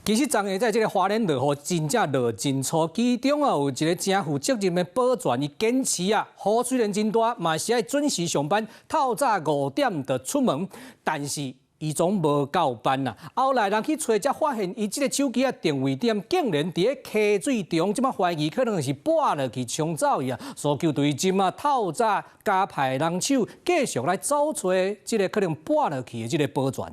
其實昨下在這个花蓮落雨，真正落真粗。其中啊有一个誠負責任的保全，伊堅持啊，雨雖然真大，嘛是愛準時上班，透早5點就出門，但是伊總無到班啦。後來人去揣才發現，伊這个手機仔定位點竟然佇咧溪水中，這擺懷疑可能是跋落去沖走去啊。搜救隊這馬透早加派人手，繼續來找揣這个可能跋落去的這个保全。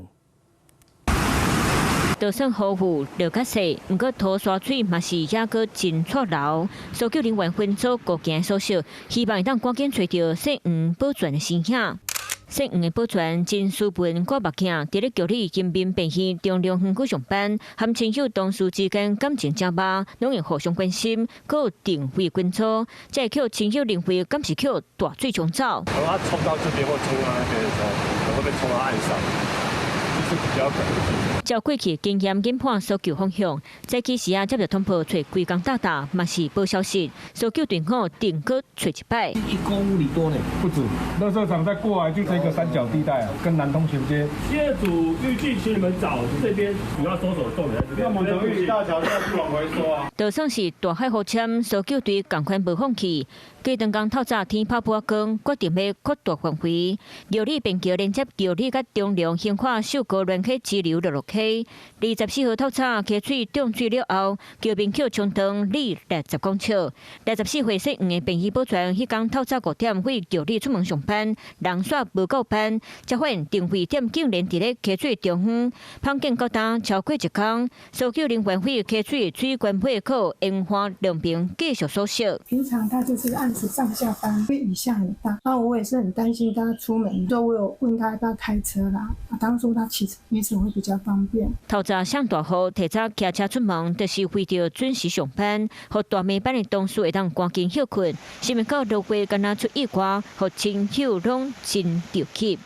就算雨雨落較細，毋過塗沙水嘛是猶閣真掣流。搜救人員分組顧行搜索，希望會當趕緊揣著姓黃保全的身影。姓黃的保全真斯文，掛目鏡，佇咧轎里人民病院中壢分區上班，和親友同事之間感情誠密，攏會互相關心，閣有定位群組，才會予親友認為敢是予大水沖走。他衝到這邊或衝到那邊的時候，可能會被衝到岸上，這是比較可能。照過去經驗研判搜救方向，早起時啊接著通報揣規工鬥鬥，嘛是無消息。搜救隊伍定閣揣一擺。 1公里多呢，不止。垃圾場再過來就這個三角地帶啊，跟南通銜接。第二組預計請你們找這邊主要搜索重點在這邊。那我們從玉里大橋再往回收啊。就算是大海予深，搜救隊仝款無放棄。過長工透早天拍破光，決定欲擴大範圍。轎里便橋連接轎里佮中壢興化秀高巒溪支流落溪。24號透早溪水漲水了後，橋面予沖長逾60公尺。64歲姓黃的便衣保全，彼工透早5點為轎里出門上班，人煞無到班，才發現定位點竟然佇咧溪水中央。洕見到今超過一工，搜救人員對溪水水關尾口沿岸兩邊繼續搜索。平常他就是按時上下班，因為雨下很大，那我也是很擔心他出門，所以我有問他要不要開車啦。當初他騎車會比較方便。透早上大雨，提早騎車出門，就是為著準時上班，予大暝班的同事會當趕緊歇睏。想袂到落雨，敢若出意外，予親友攏真著急。